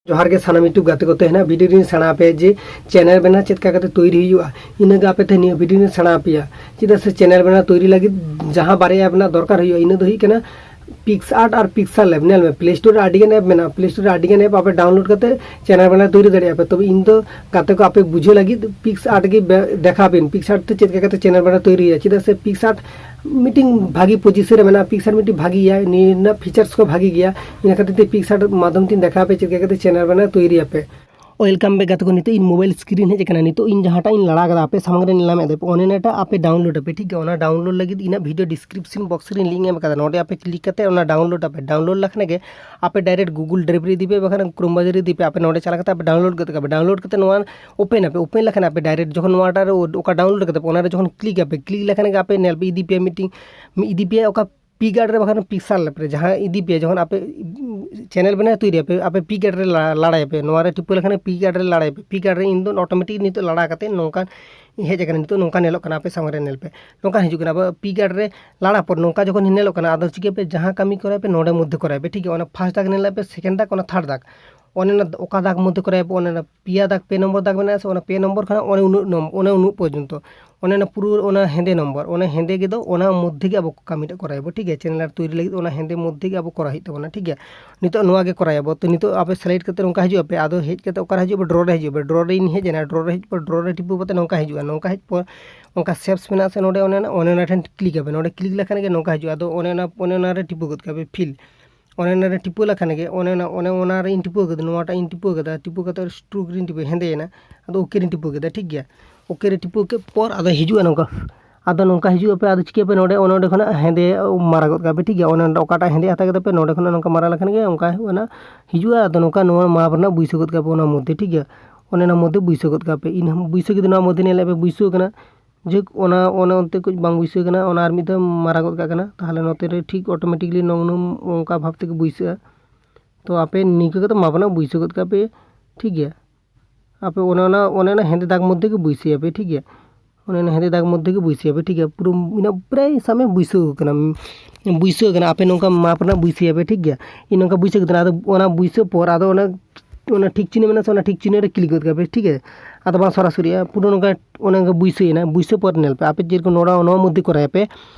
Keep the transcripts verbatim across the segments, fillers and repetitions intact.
ᱡᱚᱦᱟᱨ ᱜᱮ ᱥᱟᱱᱟᱢ YouTube ᱜᱟᱛᱮ ᱠᱚ᱾ ᱛᱮᱦᱮᱧᱟᱜ video ᱨᱤᱧ ᱥᱮᱬᱟ ᱟᱯᱮᱭᱟ ᱡᱮ channel ᱵᱮᱱᱟᱣ ᱪᱮᱫ ᱞᱮᱠᱟ ᱠᱟᱛᱮ ᱛᱳᱭᱨᱤ ᱦᱩᱭᱩᱜᱼᱟ, ᱤᱱᱟᱹᱜᱮ ᱟᱯᱮ ᱛᱮᱦᱮᱧ ᱱᱤᱭᱟᱹ video ᱨᱤᱧ ᱥᱮᱬᱟ ᱟᱯᱮᱭᱟ᱾ ᱪᱮᱫᱟᱜ ᱥᱮ channel ᱵᱮᱱᱟᱣ ᱛᱳᱭᱨᱤ ᱞᱟᱹᱜᱤᱫ ᱡᱟᱦᱟᱸ ᱵᱟᱨᱭᱟ ᱟᱵᱮᱱᱟᱜ ᱫᱚᱨᱠᱟᱨ ᱦᱩᱭᱩᱜᱼᱟ, ᱤᱱᱟᱹ ᱫᱚ ᱦᱩᱭᱩᱜ ᱠᱟᱱᱟ PicsArt ᱟᱨ PixelLab᱾ ᱧᱮᱞ ᱢᱮ, Play Store ᱨᱮ ᱟᱹᱰᱤ ᱜᱟᱱ app ᱢᱮᱱᱟᱜᱼᱟ, Play Store ᱨᱮ ᱟᱹᱰᱤ ᱜᱟᱱ app ᱟᱯᱮ download ᱠᱟᱛᱮ channel ᱵᱮᱱᱟᱣ ᱛᱳᱭᱨᱤ ᱫᱟᱲᱮᱭᱟᱜᱼᱟ ᱯᱮ᱾ ᱛᱚᱵᱮ ᱤᱧ ᱫᱚ ᱜᱟᱛᱮ ᱠᱚ ᱟᱯᱮ ᱵᱩᱡᱷᱟᱹᱣ ᱞᱟᱹᱜᱤᱫ PicsArt ᱜᱮ ᱵᱮ-, ᱫᱮᱠᱷᱟᱣ ᱟᱯᱮᱭᱟᱹᱧ PicsArt ᱛᱮ ᱪᱮᱫ ᱞᱮᱠᱟ ᱠᱟᱛᱮ channel ᱵᱮᱱᱟᱣ ᱛᱳᱭᱨᱤ ᱦᱩᱭᱩᱜᱼᱟ᱾ ᱪᱮᱫᱟᱜ ᱥᱮ PicsArt ᱢᱤᱫᱴᱤᱝ ᱵᱷᱟᱜᱤ position ᱨᱮ ᱢᱮᱱᱟᱜᱼᱟ, PicsArt ᱢᱤᱫᱴᱤᱝ ᱵᱷᱟᱜᱤ ᱜᱮᱭᱟ, ᱱᱤᱭᱟᱹ ᱨᱮᱱᱟᱜ features ᱠᱚ ᱵᱷᱟᱜᱤ ᱜᱮᱭᱟ᱾ ᱤᱱᱟᱹ ᱠᱷᱟᱹᱛᱤᱨ ᱛᱮ PicsArt ᱢᱟᱫᱽᱫᱷᱚᱢ ᱛᱤᱧ ᱫᱮᱠᱷᱟᱣ ᱟᱯᱮ ᱪᱮᱫ ᱞᱮᱠᱟ ᱠᱟᱛᱮ channel ᱵᱮᱱᱟᱣ ᱛᱳᱭᱨᱤ ᱟᱯᱮ᱾ Welcome back ᱜᱟᱛᱮ ᱠᱚ, ᱱᱤᱛᱚᱜ ᱤᱧ mobile screen ᱦᱮᱡ ᱟᱠᱟᱱᱟ᱾ ᱱᱤᱛᱚᱜ ᱤᱧ ᱡᱟᱦᱟᱸᱴᱟᱜ ᱤᱧ ᱞᱟᱲᱟ ᱠᱟᱫᱟ, ᱟᱯᱮ ᱥᱟᱢᱟᱝ ᱨᱮ ᱧᱮᱞ ᱧᱟᱢᱮᱫ ᱫᱟᱯᱮ, ᱚᱱᱮ ᱚᱱᱟᱴᱟᱜ ᱟᱯᱮ download ᱟᱯᱮ, ᱴᱷᱤᱠ ᱜᱮᱭᱟ? ᱚᱱᱟ download ᱞᱟᱹᱜᱤᱫ ᱤᱧᱟᱹᱜ video description box ᱨᱮᱧ link ᱮᱢ ᱟᱠᱟᱫᱟ, ᱱᱚᱰᱮ ᱟᱯᱮ click ᱠᱟᱛᱮ ᱚᱱᱟ download ᱟᱯᱮ᱾ Download ᱞᱮᱠᱷᱟᱱ ᱜᱮ ᱟᱯᱮ direct Google Drive ᱨᱮ ᱤᱫᱤ ᱯᱮ, ᱵᱟᱠᱷᱟᱱ Chrome browser ᱨᱮ ᱤᱫᱤ ᱯᱮ, ᱟᱯᱮ ᱱᱚᱰᱮ ᱪᱟᱞᱟᱣ ᱠᱟᱛᱮ ᱟᱯᱮ download ᱜᱚᱫ ᱠᱟᱜ ᱯᱮ᱾ Download ᱠᱟᱛᱮ ᱱᱚᱣᱟ open ᱟᱯᱮ᱾ Open ᱞᱮᱠᱷᱟᱱ ᱟᱯᱮ direct ᱡᱚᱠᱷᱚᱱ ᱱᱚᱣᱟᱴᱟᱜ ᱨᱮ ᱚᱠᱟ download ᱠᱟᱛᱮ ᱯᱮ, ᱚᱱᱟᱨᱮ ᱡᱚᱠᱷᱚᱱ click ᱟᱯᱮ, click ᱞᱮᱠᱷᱟᱱ ᱜᱮ ᱟᱯᱮ ᱧᱮᱞ ᱯᱮ ᱤᱫᱤ ᱯᱮᱭᱟ ᱢᱤᱫᱴᱤᱝ, ᱤᱫᱤ ᱯᱮᱭᱟ ᱚᱠᱟ PicsArt ᱨᱮ ᱵᱟᱠᱷᱟᱱ PixelLab ᱨᱮ, ᱡᱟᱦᱟᱸ ᱤᱫᱤ ᱯᱮᱭᱟ ᱡᱚᱠᱷᱚᱱ ᱟᱯᱮ channel ᱵᱮᱱᱟᱣ ᱛᱳᱭᱨᱤ ᱟᱯᱮ, ᱟᱯᱮ PicsArt ᱨᱮ ᱞᱟ-, ᱞᱟᱲᱟᱭᱟᱯᱮ, ᱱᱚᱣᱟ ᱨᱮ ᱴᱤᱯᱟᱹ ᱞᱮᱠᱷᱟᱱ PicsArt ᱨᱮ ᱞᱟᱲᱟᱭᱟᱯᱮ᱾ PicsArt ᱨᱮ ᱤᱧ ᱫᱚ automatic ᱱᱤᱛᱚᱜ ᱞᱟᱲᱟ ᱠᱟᱛᱮ ᱱᱚᱝᱠᱟᱱ ᱦᱮᱡ ᱟᱠᱟᱱᱟ, ᱱᱤᱛᱚᱜ ᱱᱚᱝᱠᱟ ᱧᱮᱞᱚᱜ ᱠᱟᱱᱟ ᱟᱯᱮ ᱥᱟᱢᱟᱝ ᱨᱮ, ᱧᱮᱞ ᱯᱮ ᱱᱚᱝᱠᱟ ᱦᱤᱡᱩᱜ ᱠᱟᱱᱟ᱾ ᱟᱵᱚ PicsArt ᱨᱮ ᱞᱟᱲᱟ ᱯᱚᱨ ᱱᱚᱝᱠᱟ ᱡᱚᱠᱷᱚᱱ ᱧᱮᱞᱚᱜ ᱠᱟᱱᱟ, ᱟᱫᱚ ᱪᱤᱠᱟᱹ ᱯᱮ, ᱡᱟᱦᱟᱸ ᱠᱟᱹᱢᱤ ᱠᱚᱨᱟᱣ ᱯᱮ ᱱᱚᱰᱮ ᱢᱚᱫᱽᱫᱷᱮ ᱠᱚᱨᱟᱣ ᱯᱮ, ᱴᱷᱤᱠ ᱜᱮᱭᱟ? ᱚᱱᱟ first ᱫᱟᱜᱽ ᱧᱮᱞ ᱯᱮ, second ᱫᱟᱜᱽ, ᱚᱱᱟ third ᱫᱟᱜᱽ, ᱚᱱᱮ ᱚᱱᱟ ᱚᱠᱟ ᱫᱟᱜᱽ ᱢᱚᱫᱽᱫᱷᱮ ᱠᱚᱨᱟᱣ ᱯᱮ, ᱚᱱᱮ ᱚᱱᱟ ᱯᱮᱭᱟ ᱫᱟᱜᱽ, ᱯᱮ ᱱᱚᱢᱵᱚᱨ ᱫᱟᱜᱽ ᱢᱮᱱᱟᱜᱼᱟ ᱥᱮ, ᱚᱱᱟ ᱯᱮ ᱱᱚᱢᱵᱚᱨ ᱠᱷᱚᱱᱟᱜ ᱚᱱᱮ ᱩᱱᱟᱹᱜ ᱱᱚᱢ-, ᱚᱱᱮ ᱩᱱᱟᱹᱜ ᱯᱚᱨᱡᱚᱱᱛᱚ, ᱚᱱᱮ ᱚᱱᱟ ᱯᱩᱨᱟᱹ ᱚᱱᱟ ᱦᱮᱸᱫᱮ ᱱᱚᱢᱵᱚᱨ, ᱚᱱᱟ ᱦᱮᱸᱫᱮ ᱜᱮ ᱫᱚ ᱚᱱᱟ ᱢᱚᱫᱽᱫᱷᱮ ᱜᱮ ᱟᱵᱚ ᱠᱟᱹᱢᱤᱴᱟᱜ ᱠᱚᱨᱟᱣ ᱟᱵᱚ, ᱴᱷᱤᱠ ᱜᱮᱭᱟ? Channel ᱛᱳᱭᱨᱤ ᱞᱟᱹᱜᱤᱫ ᱚᱱᱟ ᱦᱮᱸᱫᱮ ᱢᱚᱫᱽᱫᱷᱮ ᱜᱮ ᱟᱵᱚ ᱠᱚᱨᱟᱣ ᱦᱩᱭᱩᱜ ᱛᱟᱵᱚᱱᱟ, ᱴᱷᱤᱠ ᱜᱮᱭᱟ? ᱱᱤᱛᱚᱜ ᱱᱚᱣᱟ ᱜᱮ ᱠᱚᱨᱟᱣ ᱟᱵᱚ᱾ ᱛᱚ ᱱᱤᱛᱚᱜ ᱟᱯᱮ select ᱠᱟᱛᱮ ᱱᱚᱝᱠᱟ ᱦᱤᱡᱩᱜ ᱟᱯᱮ, ᱟᱫᱚ ᱦᱮᱡ ᱠᱟᱛᱮ ᱚᱠᱟᱨᱮ ᱦᱤᱡᱩᱜ ᱟᱯᱮ? Draw ᱨᱮ ᱦᱤᱡᱩᱜ ᱟᱯᱮ᱾ Draw ᱨᱮᱧ ᱦᱮᱡ ᱮᱱᱟ, draw ᱨᱮ ᱦᱮᱡ ᱯᱚᱨ draw ᱨᱮ ᱴᱤᱯᱟᱹ ᱠᱟᱛᱮ ᱱᱚᱝᱠᱟ ᱦᱤᱡᱩᱜᱼᱟ᱾ ᱱᱚᱝᱠᱟ ᱦᱮᱡ ᱯᱚᱨ ᱚᱱᱠᱟ shapes ᱢᱮᱱᱟᱜᱼᱟ ᱥᱮ ᱱᱚᱰᱮ, ᱚᱱᱮ ᱚᱱᱟ, ᱚᱱᱮ ᱚᱱᱟ ᱴᱷᱮᱱ click ᱟᱯᱮ᱾ ᱱᱚᱰᱮ click ᱞᱮᱠᱷᱟᱱ ᱜᱮ ᱱᱚᱝᱠᱟ ᱦᱤᱡᱩᱜᱼᱟ᱾ ᱟᱫᱚ ᱚᱱᱮ ᱚᱱᱟ, ᱚᱱᱮ ᱚᱱᱟ ᱨᱮ ᱴᱤᱯᱟᱹ ᱜᱚᱫ ᱠᱟᱜ ᱯᱮ fill᱾ ᱚᱱᱮ ᱚᱱᱟ ᱨᱮ ᱴᱤᱯᱟᱹ ᱞᱮᱠᱷᱟᱱ ᱜᱮ, ᱚᱱᱮ ᱚᱱᱟ, ᱚᱱᱮ ᱚᱱᱟ ᱨᱮᱧ ᱴᱤᱯᱟᱹ ᱠᱟᱫᱟ, ᱱᱚᱣᱟᱴᱟᱜ ᱤᱧ ᱴᱤᱯᱟᱹ ᱠᱟᱫᱟ, ᱴᱤᱯᱟᱹ ᱠᱟᱛᱮ stroke ᱨᱮᱧ ᱴᱤᱯᱟᱹ, ᱦᱮᱸᱫᱮᱭᱮᱱᱟ᱾ ᱟᱫᱚ OK ᱨᱮᱧ ᱴᱤᱯᱟᱹ ᱠᱮᱫᱟ, ᱴᱷᱤᱠ ᱜᱮᱭᱟ? OK ᱨᱮ ᱴᱤᱯᱟᱹ ᱠᱮᱫ ᱯᱚᱨ ᱟᱫᱚ ᱦᱤᱡᱩᱜᱼᱟ ᱱᱚᱝᱠᱟ, ᱟᱫᱚ ᱱᱚᱝᱠᱟ ᱦᱤᱡᱩᱜ ᱟᱯᱮ᱾ ᱟᱫᱚ ᱪᱤᱠᱟᱹᱭ ᱯᱮ, ᱱᱚᱰᱮ, ᱚᱱᱮ ᱚᱸᱰᱮ ᱠᱷᱚᱱᱟᱜ ᱦᱮᱸᱫᱮ ᱢᱟᱨᱟ ᱜᱚᱫ ᱠᱟᱜ ᱯᱮ, ᱴᱷᱤᱠ ᱜᱮᱭᱟ? ᱚᱱᱮ ᱚᱸᱰᱮ ᱚᱠᱟᱴᱟᱜ ᱦᱮᱸᱫᱮ ᱦᱟᱛᱟᱣ ᱠᱮᱫᱟ ᱯᱮ, ᱱᱚᱰᱮ ᱠᱷᱚᱱᱟᱜ ᱱᱚᱝᱠᱟ ᱢᱟᱨᱟ ᱞᱮᱠᱷᱟᱱ ᱜᱮ ᱚᱱᱠᱟ ᱦᱩᱭᱩᱜᱼᱟ᱾ ᱟᱫᱚ ᱱᱚᱝᱠᱟ ᱱᱚᱣᱟ map ᱨᱮᱱᱟᱜ ᱵᱟᱹᱭᱥᱟᱹᱣ ᱜᱚᱫ ᱠᱟᱜ ᱯᱮ ᱚᱱᱟ ᱢᱚᱫᱽᱫᱷᱮ, ᱴᱷᱤᱠ ᱜᱮᱭᱟ? ᱚᱱᱮ ᱚᱱᱟ ᱢᱚᱫᱽᱫᱷᱮ ᱵᱟᱹᱭᱥᱟᱹᱣ ᱜᱚᱫ ᱠᱟᱜ ᱯᱮ᱾ ᱤᱧ ᱦᱚᱸ ᱵᱟᱹᱭᱥᱟᱹᱣ ᱠᱮᱫᱟ, ᱱᱚᱣᱟ ᱢᱚᱫᱽᱫᱷᱮ ᱧᱮᱞᱮᱫ ᱯᱮ ᱵᱟᱹᱭᱥᱟᱹᱣ ᱠᱟᱱᱟ᱾ ᱡᱟᱭᱦᱳᱠ, ᱚᱱᱟ, ᱚᱱᱟ ᱚᱱᱛᱮ ᱠᱟᱹᱡ ᱵᱟᱝ ᱵᱟᱹᱭᱥᱟᱹᱣ ᱠᱟᱱᱟ, ᱚᱱᱟ ᱟᱨ ᱢᱤᱫ ᱫᱷᱟᱣ ᱢᱟᱨᱟ ᱜᱚᱫ ᱠᱟᱜ ᱠᱟᱱᱟ᱾ ᱛᱟᱦᱚᱞᱮ ᱱᱚᱛᱮ ᱨᱮ ᱴᱷᱤᱠ automatically ᱱᱚᱝ-, ᱱᱚᱝ-, ᱚᱱᱠᱟ ᱵᱷᱟᱵᱽ ᱛᱮᱜᱮ ᱵᱟᱹᱭᱥᱟᱹᱜᱼᱟ᱾ ᱛᱚ ᱟᱯᱮ ᱱᱤᱝᱠᱟᱹ ᱠᱟᱛᱮ map ᱨᱮᱱᱟᱜ ᱵᱟᱹᱭᱥᱟᱹᱣ ᱜᱚᱫ ᱠᱟᱜ ᱯᱮ, ᱴᱷᱤᱠ ᱜᱮᱭᱟ? ᱟᱯᱮ ᱚᱱᱮ ᱚᱱᱟ, ᱚᱱᱮ ᱚᱱᱟ ᱦᱮᱸᱫᱮ ᱫᱟᱜᱽ ᱢᱚᱫᱽᱫᱷᱮ ᱜᱮ ᱵᱟᱹᱭᱥᱟᱹᱣ ᱟᱯᱮ, ᱴᱷᱤᱠ ᱜᱮᱭᱟ? ᱚᱱᱮ ᱚᱱᱟ ᱦᱮᱸᱫᱮ ᱫᱟᱜᱽ ᱢᱚᱫᱽᱫᱷᱮ ᱜᱮ ᱵᱟᱹᱭᱥᱟᱹᱣ ᱟᱯᱮ, ᱴᱷᱤᱠ ᱜᱮᱭᱟ? ᱯᱩᱨᱟᱹ ᱤᱱᱟᱹ ᱯᱨᱟᱭ ᱥᱟᱵ ᱢᱮ ᱵᱟᱹᱭᱥᱟᱹᱣ ᱠᱟᱱᱟ, ᱵᱟᱹᱭᱥᱟᱹᱣ ᱠᱟᱱᱟ, ᱟᱯᱮ ᱱᱚᱝᱠᱟ map ᱨᱮᱱᱟᱜ ᱵᱟᱹᱭᱥᱟᱹᱣ ᱟᱯᱮ, ᱴᱷᱤᱠ ᱜᱮᱭᱟ? ᱤᱱᱟᱹ ᱱᱚᱝᱠᱟ ᱵᱟᱹᱭᱥᱟᱹᱣ ᱠᱟᱛᱮ ᱟᱫᱚ ᱚᱱᱟ ᱵᱟᱹᱭᱥᱟᱹᱣ ᱯᱚᱨ ᱟᱫᱚ ᱚᱱᱟ ᱚᱱᱟ ᱴᱷᱤᱠ ᱪᱤᱱᱦᱟᱹ ᱢᱮᱱᱟᱜᱼᱟ ᱥᱮ, ᱚᱱᱟ ᱴᱷᱤᱠ ᱪᱤᱱᱦᱟᱹ ᱨᱮ ᱠᱞᱤᱠ ᱜᱚᱫ ᱠᱟᱜ ᱯᱮ, ᱴᱷᱤᱠ ᱜᱮᱭᱟ᱾ ᱟᱫᱚ ᱵᱟᱝ ᱥᱚᱨᱟᱥᱚᱨᱤᱜᱼᱟ, ᱯᱩᱨᱟᱹ ᱱᱚᱝᱠᱟ ᱚᱱᱮ ᱚᱱᱠᱟ ᱵᱩᱭᱥᱟᱹᱭᱮᱱᱟ᱾ ᱵᱩᱭᱥᱟᱹ ᱯᱚᱨ ᱧᱮᱞ ᱯᱮ, ᱟᱯᱮ ᱡᱮᱨᱚᱠᱚᱢ ᱱᱚᱣᱟ, ᱱᱚᱣᱟ ᱢᱚᱫᱽᱫᱷᱮ ᱠᱚᱨᱟᱭ ᱯᱮ,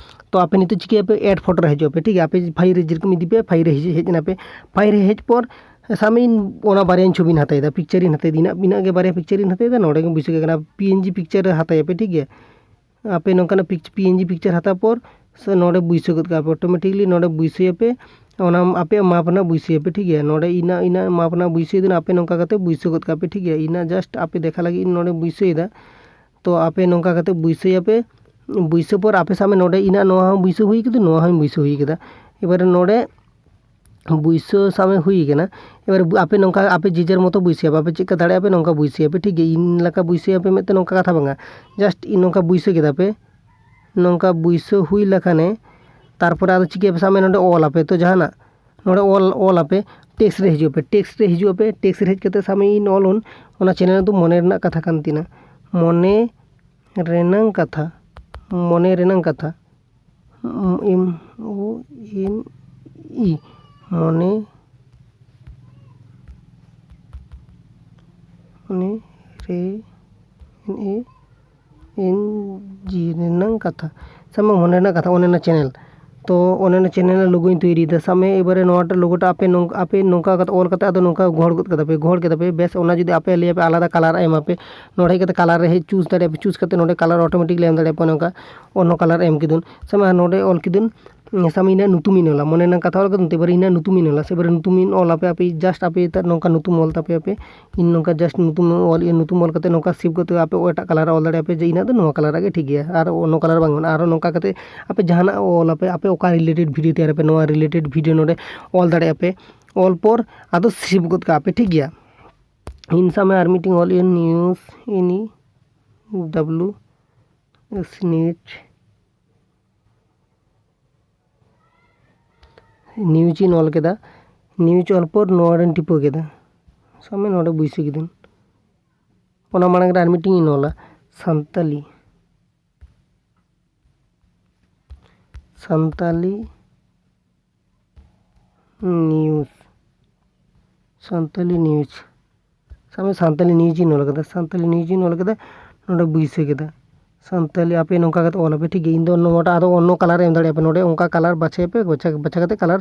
ᱛᱚ ᱟᱯᱮ ᱱᱤᱛᱚᱜ ᱪᱤᱠᱟᱹᱭᱟᱯᱮ? ᱮᱰ ᱯᱷᱳᱴᱳ ᱨᱮ ᱦᱤᱡᱩᱜ ᱟᱯᱮ, ᱴᱷᱤᱠ ᱜᱮᱭᱟ᱾ ᱟᱯᱮ ᱯᱷᱟᱭᱤᱞ ᱨᱮ ᱡᱮᱨᱚᱠᱚᱢ ᱤᱫᱤ ᱯᱮ, ᱯᱷᱟᱭᱤᱞ ᱨᱮ ᱦᱮᱡ, ᱦᱮᱡ ᱮᱱᱟ ᱯᱮ᱾ ᱯᱷᱟᱭᱤᱞ ᱨᱮ ᱦᱮᱡ ᱯᱚᱨ ᱥᱟᱵ ᱢᱮ ᱤᱧ ᱚᱱᱟ ᱵᱟᱨᱭᱟᱧ ᱪᱷᱚᱵᱤᱧ ᱦᱟᱛᱟᱣ ᱮᱫᱟ, ᱯᱤᱠᱪᱟᱨᱤᱧ ᱦᱟᱛᱟᱣ ᱮᱫᱟ, ᱤᱱᱟᱹᱜ, ᱤᱱᱟᱹᱜ ᱜᱮ ᱵᱟᱨᱭᱟ ᱯᱤᱠᱪᱟᱨᱤᱧ ᱦᱟᱛᱟᱣ ᱮᱫᱟ, ᱱᱚᱰᱮ ᱜᱮ ᱵᱩᱭᱥᱟᱹ ᱠᱟᱜ ᱠᱟᱱᱟ, ᱯᱤ ᱮᱱ ᱡᱤ ᱯᱤᱠᱪᱟᱨ ᱦᱟᱛᱟᱣ ᱟᱯᱮ, ᱴᱷᱤᱠ ᱜᱮᱭᱟ᱾ ᱟᱯᱮ ᱱᱚᱝᱠᱟᱱᱟᱜ ᱯᱤᱠ-, ᱯᱤ ᱮᱱ ᱡᱤ ᱯᱤᱠᱪᱟᱨ ᱦᱟᱛᱟᱣ ᱯᱚᱨ ᱥᱮ ᱱᱚᱰᱮ ᱵᱩᱭᱥᱟᱹ ᱜᱚᱫ ᱠᱟᱜᱼᱟ ᱯᱮ, ᱚᱴᱳᱢᱮᱴᱤᱠᱞᱤ ᱱᱚᱰᱮ ᱵᱩᱭᱥᱟᱹᱭᱟᱯᱮ, ᱚᱱᱟ ᱟᱯᱮᱭᱟᱜ ᱢᱟᱯ ᱨᱮᱱᱟᱜ ᱵᱩᱭᱥᱟᱹᱭᱟᱯᱮ, ᱴᱷᱤᱠ ᱜᱮᱭᱟ᱾ ᱱᱚᱰᱮ ᱤᱱᱟᱹᱜ, ᱤᱱᱟᱹᱜ ᱢᱟᱯ ᱨᱮᱱᱟᱜ ᱵᱩᱭᱥᱟᱹᱭ ᱫᱚ ᱟᱯᱮ ᱱᱚᱝᱠᱟ ᱠᱟᱛᱮ ᱵᱩᱭᱥᱟᱹ ᱜᱚᱫ ᱠᱟᱜᱼᱟ ᱯᱮ, ᱴᱷᱤᱠ ᱜᱮᱭᱟ᱾ ᱤᱱᱟᱹᱜ ᱡᱟᱥᱴ ᱟᱯᱮ ᱫᱮᱠᱷᱟ ᱞᱟᱹᱜᱤᱫ ᱱᱚᱰᱮ ᱵᱩᱭᱥᱟᱹᱭᱮᱫᱟ᱾ ᱛᱚ ᱟᱯᱮ ᱱᱚᱝᱠᱟ ᱠᱟᱛᱮ ᱵᱩᱭᱥᱟᱹᱭᱟᱯᱮ, ᱵᱩᱭᱥᱟᱹ ᱯᱚᱨ ᱟᱯᱮ ᱥᱟᱵ ᱢᱮ ᱱᱚᱰᱮ ᱤᱱᱟᱹᱜ ᱱᱚᱣᱟ ᱦᱚᱸ ᱵᱩᱭᱥᱟᱹ ᱦᱩᱭ ᱠᱮᱫᱟ, ᱱᱚᱣᱟ ᱦᱚᱸᱧ ᱵᱩᱭᱥᱟᱹ ᱦᱩᱭ ᱠᱮᱫᱟ᱾ ᱮᱵᱟᱨᱮ ᱱᱚᱰᱮ ᱵᱩᱭᱥᱟᱹ ᱥᱟᱵ ᱢᱮ ᱦᱩᱭ ᱠᱟᱱᱟ᱾ ᱮᱵᱟᱨ ᱵᱩ-, ᱟᱯᱮ ᱱᱚᱝᱠᱟ ᱟᱯᱮ ᱡᱮ ᱡᱟᱨ ᱢᱚᱛᱚ ᱵᱩᱭᱥᱟᱹᱭᱟᱯᱮ, ᱟᱯᱮ ᱪᱮᱫ ᱞᱮᱠᱟ ᱫᱟᱲᱮᱭᱟᱜᱼᱟ ᱯᱮ ᱱᱚᱝᱠᱟ ᱵᱩᱭᱥᱟᱹᱭᱟᱯᱮ, ᱴᱷᱤᱠ ᱜᱮᱭᱟ᱾ ᱤᱧ ᱞᱮᱠᱟ ᱵᱩᱭᱥᱟᱹᱭᱟᱯᱮ ᱢᱮᱱᱛᱮ ᱱᱚᱝᱠᱟ ᱠᱟᱛᱷᱟ ᱵᱟᱝᱟ, ᱡᱟᱥᱴ ᱤᱧ ᱱᱚᱝᱠᱟ ᱵᱩᱭᱥᱟᱹ ᱠᱮᱫᱟ ᱯᱮ, ᱱᱚᱝᱠᱟ ᱵᱩᱭᱥᱟᱹ ᱦᱩᱭ ᱞᱮᱠᱷᱟᱱᱮ ᱛᱟᱨᱯᱚᱨᱮ ᱟᱫᱚ ᱪᱤᱠᱟᱹᱭᱟᱯᱮ? ᱥᱟᱵ ᱢᱮ ᱱᱚᱰᱮ ᱚᱞ ᱟᱯᱮ, ᱛᱚ ᱡᱟᱦᱟᱱᱟᱜ ᱱᱚᱰᱮ ᱚᱞ, ᱚᱞ ᱟᱯᱮ, ᱴᱮᱠᱥᱴ ᱨᱮ ᱦᱤᱡᱩᱜ ᱟᱯᱮ, ᱴᱮᱠᱥᱴ ᱨᱮ ᱦᱤᱡᱩᱜ ᱟᱯᱮ, ᱴᱮᱠᱥᱴ ᱨᱮ ᱦᱮᱡ ᱠᱟᱛᱮ ᱥᱟᱵ ᱢᱮ ᱤᱧ ᱚᱞ ᱚᱱ, ᱚᱱᱟ ᱪᱮᱱᱮᱞ ᱫᱚ ᱢᱚᱱᱮ ᱨᱮᱱᱟᱜ ᱠᱟᱛᱷᱟ ᱠᱟᱱ ᱛᱤᱧᱟᱹ, ᱢᱚᱱᱮ ᱨᱮᱱᱟᱝ ᱠᱟᱛᱷᱟ, ᱢᱚᱱᱮ ᱨᱮᱱᱟᱝ ᱠᱟᱛᱷᱟ, ᱮᱢ ᱳ ᱮᱱ ᱤ, ᱢᱚᱱᱮ, ᱢᱚᱱᱮ ᱨᱮ, ᱮᱱ ᱮ ᱮᱱ ᱡᱤ ᱨᱮᱱᱟᱝ ᱠᱟᱛᱷᱟ, ᱥᱟᱵ ᱢᱮ ᱢᱚᱱᱮ ᱨᱮᱱᱟᱜ ᱠᱟᱛᱷᱟ, ᱚᱱᱮ ᱚᱱᱟ ᱪᱮᱱᱮᱞ᱾ ᱛᱚ ᱚᱱᱮ ᱚᱱᱟ ᱪᱮᱱᱮᱞ ᱨᱮ ᱞᱳᱜᱳᱧ ᱛᱳᱭᱨᱤᱭᱮᱫᱟ᱾ ᱥᱟᱵ ᱢᱮ ᱮᱵᱟᱨᱮ ᱱᱚᱣᱟᱴᱟᱜ ᱞᱳᱜᱳᱴᱟᱜ ᱟᱯᱮ ᱱᱚᱝ-, ᱟᱯᱮ ᱱᱚᱝᱠᱟ ᱠᱟᱛᱮ ᱚᱞ ᱠᱟᱛᱮ ᱟᱫᱚ ᱱᱚᱝᱠᱟ ᱜᱚᱦᱚᱲ ᱜᱚᱫ ᱠᱟᱫᱟ ᱯᱮ, ᱜᱚᱦᱚᱲ ᱠᱮᱫᱟ ᱯᱮ᱾ ᱵᱮᱥ, ᱚᱱᱟ ᱡᱩᱫᱤ ᱟᱯᱮ ᱞᱟᱹᱭᱟᱯᱮ ᱟᱞᱟᱫᱟ ᱠᱟᱞᱟᱨ ᱮᱢ ᱟᱯᱮ, ᱱᱚᱰᱮ ᱦᱮᱡ ᱠᱟᱛᱮ ᱠᱟᱞᱟᱨ ᱨᱮ ᱦᱮᱡ ᱪᱩᱡᱽ ᱫᱟᱲᱮᱭᱟᱜᱼᱟ ᱯᱮ, ᱪᱩᱡᱽ ᱠᱟᱛᱮ ᱱᱚᱰᱮ ᱠᱟᱞᱟᱨ ᱚᱴᱳᱢᱮᱴᱤᱠᱞᱤ ᱮᱢ ᱫᱟᱲᱮᱭᱟᱜᱼᱟ ᱯᱮ, ᱱᱚᱝᱠᱟ ᱚᱱᱱᱚ ᱠᱟᱞᱟᱨ ᱮᱢ ᱠᱮᱫᱟᱹᱧ᱾ ᱥᱟᱵ ᱢᱮ ᱱᱚᱰᱮ ᱚᱞ ᱠᱮᱫᱟᱹᱧ, ᱥᱟᱵ ᱢᱮ ᱤᱧᱟᱹᱜ ᱧᱩᱛᱩᱢᱤᱧ ᱚᱞᱟ, ᱢᱚᱱᱮ ᱨᱮᱱᱟᱜ ᱠᱟᱛᱷᱟ ᱚᱞ ᱠᱟᱫᱟᱹᱧ ᱛᱚ, ᱮᱵᱟᱨᱮ ᱤᱧᱟᱹᱜ ᱧᱩᱛᱩᱢᱤᱧ ᱚᱞᱟ, ᱥᱮ ᱮᱵᱟᱨᱮ ᱧᱩᱛᱩᱢᱤᱧ ᱚᱞ ᱟᱯᱮ, ᱟᱯᱮ ᱡᱟᱥᱴ ᱟᱯᱮ ᱱᱚᱝᱠᱟ ᱧᱩᱛᱩᱢ ᱚᱞ ᱛᱟᱯᱮ ᱟᱯᱮ᱾ ᱤᱧ ᱱᱚᱝᱠᱟ ᱡᱟᱥᱴ ᱧᱩᱛᱩᱢ ᱚᱞ, ᱤᱭᱟᱹ, ᱧᱩᱛᱩᱢ ᱚᱞ ᱠᱟᱛᱮ ᱱᱚᱝᱠᱟ ᱥᱮᱵᱷ ᱠᱟᱛᱮ ᱟᱯᱮ ᱮᱴᱟᱜ ᱠᱟᱞᱟᱨ ᱨᱮ ᱚᱞ ᱫᱟᱲᱮᱭᱟᱜᱼᱟ ᱯᱮ ᱡᱮ ᱤᱧᱟᱹᱜ ᱫᱚ ᱱᱚᱣᱟ ᱠᱟᱞᱟᱨ ᱜᱮ ᱴᱷᱤᱠ ᱜᱮᱭᱟ, ᱟᱨ ᱚᱱᱱᱚ ᱠᱟᱞᱟᱨ ᱵᱟᱝ ᱜᱟᱱᱚᱜᱼᱟ᱾ ᱟᱨᱚ ᱱᱚᱝᱠᱟ ᱠᱟᱛᱮ ᱟᱯᱮ ᱡᱟᱦᱟᱱᱟᱜ ᱚᱞ ᱟᱯᱮ, ᱟᱯᱮ ᱚᱠᱟ ᱨᱤᱞᱮᱴᱮᱰ ᱵᱷᱤᱰᱤᱭᱳ ᱛᱮᱭᱟᱨ ᱟᱯᱮ, ᱱᱚᱣᱟ ᱨᱤᱞᱮᱴᱮᱰ ᱵᱷᱤᱰᱤᱭᱳ ᱱᱚᱰᱮ ᱚᱞ ᱫᱟᱲᱮᱭᱟᱜᱼᱟ ᱯᱮ᱾ ᱚᱞ ᱯᱚᱨ ᱟᱫᱚ ᱥᱮᱵᱷ ᱜᱚᱫ ᱠᱟᱜᱼᱟ ᱯᱮ, ᱴᱷᱤᱠ ᱜᱮᱭᱟ᱾ ᱤᱧ ᱥᱟᱵ ᱢᱮ ᱟᱨ ᱢᱤᱫᱴᱮᱱ ᱚᱞ ᱤᱧ ᱱᱤᱭᱩᱡᱽ, ᱮᱱ E W S, news. News ᱤᱧ ᱚᱞ ᱠᱮᱫᱟ, ᱱᱤᱭᱩᱡᱽ ᱚᱞ ᱯᱚᱨ ᱱᱚᱣᱟ ᱨᱮᱧ ᱴᱤᱯᱟᱹ ᱠᱮᱫᱟ, ᱥᱟᱵ ᱢᱮ ᱱᱚᱰᱮ ᱵᱩᱭᱥᱟᱹ ᱠᱮᱫᱟᱹᱧ᱾ ᱚᱱᱟ ᱢᱟᱲᱟᱝ ᱨᱮ ᱟᱨ ᱢᱤᱫᱴᱮᱱ ᱤᱧ ᱚᱞᱟ, ᱥᱟᱱᱛᱟᱞᱤ, ᱥᱟᱱᱛᱟᱞᱤ ᱱᱤᱭᱩᱡᱽ, ᱥᱟᱱᱛᱟᱞᱤ ᱱᱤᱭᱩᱡᱽ, ᱥᱟᱵ ᱢᱮ ᱥᱟᱱᱛᱟᱞᱤ ᱱᱤᱭᱩᱡᱽ ᱤᱧ ᱚᱞ ᱠᱟᱫᱟ, ᱥᱟᱱᱛᱟᱞᱤ ᱱᱤᱭᱩᱡᱽ ᱤᱧ ᱚᱞ ᱠᱟᱫᱟ, ᱱᱚᱰᱮ ᱵᱟᱹᱭᱥᱟᱹ ᱠᱮᱫᱟ ᱥᱟᱱᱛᱟᱞᱤ᱾ ᱟᱯᱮ ᱱᱚᱝᱠᱟ ᱠᱟᱛᱮ ᱚᱞ ᱟᱯᱮ, ᱴᱷᱤᱠ ᱜᱮᱭᱟ᱾ ᱤᱧ ᱫᱚ ᱱᱚᱣᱟᱴᱟᱜ ᱟᱫᱚ ᱚᱱᱱᱚ ᱠᱟᱞᱟᱨ ᱮᱢ ᱫᱟᱲᱮᱭᱟᱜᱼᱟ ᱯᱮ, ᱱᱚᱰᱮ ᱚᱱᱠᱟ ᱠᱟᱞᱟᱨ ᱵᱟᱪᱷᱟᱣ ᱯᱮ, ᱵᱟᱪᱷᱟ ᱵᱟᱪᱷᱟ ᱠᱟᱛᱮ ᱠᱟᱞᱟᱨ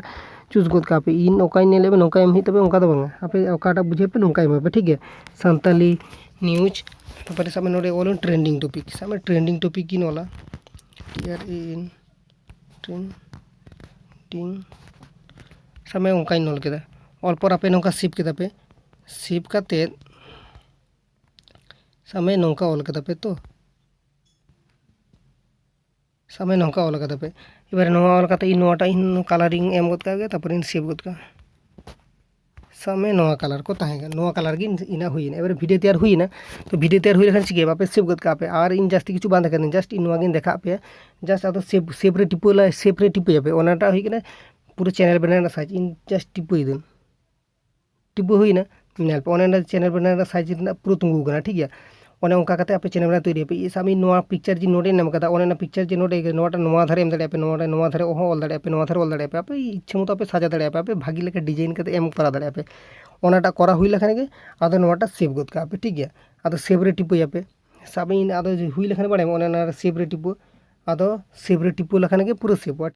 ᱪᱩᱡᱽ ᱜᱚᱫ ᱠᱟᱜ ᱯᱮ᱾ ᱤᱧ ᱚᱠᱟᱧ ᱧᱮᱞᱮᱫ ᱯᱮ ᱱᱚᱝᱠᱟ ᱮᱢ ᱦᱩᱭᱩᱜ ᱛᱟᱯᱮ, ᱚᱱᱠᱟ ᱫᱚ ᱵᱟᱝᱟ᱾ ᱟᱯᱮ ᱚᱠᱟᱴᱟᱜ ᱵᱩᱡᱷᱟᱹᱣ ᱯᱮ ᱱᱚᱝᱠᱟ ᱮᱢᱟ ᱯᱮ, ᱴᱷᱤᱠ ᱜᱮᱭᱟ᱾ ᱥᱟᱱᱛᱟᱞᱤ ᱱᱤᱭᱩᱡᱽ, ᱛᱟᱨᱯᱚᱨᱮ ᱥᱟᱵ ᱢᱮ ᱱᱚᱰᱮ ᱚᱞ ᱴᱨᱮᱱᱰᱤᱝ ᱴᱚᱯᱤᱠ, ᱥᱟᱵ ᱢᱮ ᱴᱨᱮᱱᱰᱤᱝ ᱴᱚᱯᱤᱠ ᱜᱤᱧ ᱚᱞᱟ, ᱴᱤ ᱟᱨ ᱮ ᱮᱱ, ᱴᱨᱮᱱᱰᱤᱝ, ᱥᱟᱵ ᱢᱮ ᱚᱱᱠᱟᱧ ᱚᱞ ᱠᱮᱫᱟ᱾ ᱚᱞ ᱯᱚᱨ ᱟᱯᱮ ᱱᱚᱝᱠᱟ ᱥᱮᱵᱷ ᱠᱮᱫᱟ ᱯᱮ, ᱥᱮᱵᱷ ᱠᱟᱛᱮᱫ ᱥᱟᱵ ᱢᱮ ᱱᱚᱝᱠᱟ ᱚᱞ ᱠᱟᱫᱟ ᱯᱮ ᱛᱚ, ᱥᱟᱵ ᱢᱮ ᱱᱚᱝᱠᱟ ᱚᱞ ᱠᱟᱫᱟ ᱯᱮ᱾ ᱮᱵᱟᱨᱮ ᱱᱚᱣᱟ ᱚᱞ ᱠᱟᱛᱮ ᱤᱧ ᱱᱚᱣᱟᱴᱟᱜ ᱤᱧ ᱠᱟᱞᱟᱨᱤᱝ ᱮᱢ ᱜᱚᱫ ᱠᱟᱜ ᱜᱮ, ᱛᱟᱨᱯᱚᱨᱮᱧ ᱥᱮᱵᱷ ᱜᱚᱫ ᱠᱟᱜᱼᱟ᱾ ᱥᱟᱵ ᱢᱮ ᱱᱚᱣᱟ ᱠᱟᱞᱟᱨ ᱠᱚ ᱛᱟᱦᱮᱸ ᱠᱟᱱᱟ, ᱱᱚᱣᱟ ᱠᱟᱞᱟᱨ ᱜᱮ ᱤᱧᱟᱹᱜ ᱦᱩᱭᱮᱱᱟ᱾ ᱮᱵᱟᱨᱮ ᱵᱷᱤᱰᱤᱭᱳ ᱛᱮᱭᱟᱨ ᱦᱩᱭᱮᱱᱟ, ᱛᱚ ᱵᱷᱤᱰᱤᱭᱳ ᱛᱮᱭᱟᱨ ᱦᱩᱭ ᱞᱮᱠᱷᱟᱱ ᱪᱤᱠᱟᱹᱭᱟ, ᱵᱟᱯᱮ ᱥᱮᱵᱷ ᱜᱚᱫ ᱠᱟᱜᱼᱟ ᱯᱮ᱾ ᱟᱨ ᱤᱧ ᱡᱟᱹᱥᱛᱤ ᱠᱤᱪᱷᱩ ᱵᱟᱝ ᱫᱮᱠᱷᱟᱣ ᱫᱤᱧ, ᱡᱟᱥᱴ ᱤᱧ ᱱᱚᱣᱟ ᱜᱤᱧ ᱫᱮᱠᱷᱟᱣ ᱯᱮᱭᱟ᱾ ᱡᱟᱥᱴ ᱟᱫᱚ ᱥᱮᱵᱷ, ᱥᱮᱵᱷ ᱨᱮ ᱴᱤᱯᱟᱹ ᱞᱟ-, ᱥᱮᱵᱷ ᱨᱮ ᱴᱤᱯᱟᱹᱭᱟᱯᱮ, ᱚᱱᱟᱴᱟᱜ ᱦᱩᱭᱩᱜ ᱠᱟᱱᱟ ᱯᱩᱨᱟᱹ ᱪᱮᱱᱮᱞ ᱵᱮᱱᱟᱣ ᱨᱮᱱᱟᱜ ᱥᱟᱭᱤᱡᱽ᱾ ᱤᱧ ᱡᱟᱥᱴ ᱴᱤᱯᱟᱹᱭ ᱫᱟᱹᱧ, ᱴᱤᱯᱟᱹ ᱦᱩᱭᱱᱟ᱾ ᱧᱮᱞ ᱯᱮ, ᱚᱱᱮ ᱚᱱᱟ ᱪᱮᱱᱮᱞ ᱵᱮᱱᱟᱣ ᱨᱮᱱᱟᱜ ᱥᱟᱭᱤᱡᱽ ᱨᱮᱱᱟᱜ ᱯᱩᱨᱟᱹ ᱛᱤᱸᱜᱩ ᱠᱟᱱᱟ, ᱴᱷᱤᱠ ᱜᱮᱭᱟ᱾ ᱚᱱᱮ ᱚᱱᱠᱟ ᱠᱟᱛᱮ ᱟᱯᱮ ᱪᱮᱱᱮᱞ ᱵᱮᱱᱟᱣ ᱛᱚᱭᱨᱤ ᱟᱯᱮ᱾ ᱥᱟᱵ ᱢᱮ ᱱᱚᱣᱟ ᱯᱤᱠᱪᱟᱨ ᱡᱮ ᱱᱚᱰᱮ ᱧᱟᱢ ᱠᱟᱫᱟ, ᱚᱱᱮ ᱚᱱᱟ ᱯᱤᱠᱪᱟᱨ ᱡᱮ ᱱᱚᱰᱮ, ᱱᱚᱣᱟᱴᱟᱜ ᱱᱚᱣᱟ ᱫᱷᱟᱨᱮ ᱮᱢ ᱫᱟᱲᱮᱭᱟᱜᱼᱟ ᱯᱮ, ᱱᱚᱣᱟᱴᱟᱜ ᱱᱚᱣᱟ ᱫᱷᱟᱨᱮ ᱦᱚᱸ ᱚᱞ ᱫᱟᱲᱮᱭᱟᱜᱼᱟ ᱯᱮ, ᱱᱚᱣᱟ ᱫᱷᱟᱨᱮ ᱚᱞ ᱫᱟᱲᱮᱭᱟᱜᱼᱟ ᱯᱮ, ᱟᱯᱮ ᱤᱪᱪᱷᱟᱹ ᱢᱚᱛᱚ ᱟᱯᱮ ᱥᱟᱡᱟᱣ ᱫᱟᱲᱮᱭᱟᱜᱼᱟ ᱯᱮ, ᱟᱯᱮ ᱵᱷᱟᱜᱤ ᱞᱮᱠᱟ ᱰᱤᱡᱟᱭᱤᱱ ᱠᱟᱛᱮ ᱮᱢ ᱠᱚᱨᱟᱣ ᱫᱟᱲᱮᱭᱟᱜᱼᱟ ᱯᱮ᱾ ᱚᱱᱟᱴᱟᱜ ᱠᱚᱨᱟᱣ ᱦᱩᱭ ᱞᱮᱠᱷᱟᱱ ᱜᱮ ᱟᱫᱚ ᱱᱚᱣᱟᱴᱟᱜ ᱥᱮᱵᱷ ᱜᱚᱫ ᱠᱟᱜᱼᱟ ᱯᱮ, ᱴᱷᱤᱠ ᱜᱮᱭᱟ᱾ ᱟᱫᱚ ᱥᱮᱵᱷ ᱨᱮ ᱴᱤᱯᱟᱹᱭᱟᱯᱮ᱾ ᱥᱟᱵ ᱢᱮ ᱤᱧ ᱟᱫᱚ ᱦᱩᱭ ᱞᱮᱠᱷᱟᱱ ᱵᱟᱲᱟᱭᱟᱢ, ᱚᱱᱮ ᱚᱱᱟ ᱥᱮᱵᱷ ᱨᱮ ᱴᱤᱯᱟᱹ, ᱟᱫᱚ ᱥᱮᱵᱷ ᱨᱮ ᱴᱤᱯᱟᱹ ᱞᱮᱠᱷᱟᱱ ᱜᱮ ᱯᱩᱨᱟᱹ ᱥᱮᱵᱷᱚᱜᱼᱟ,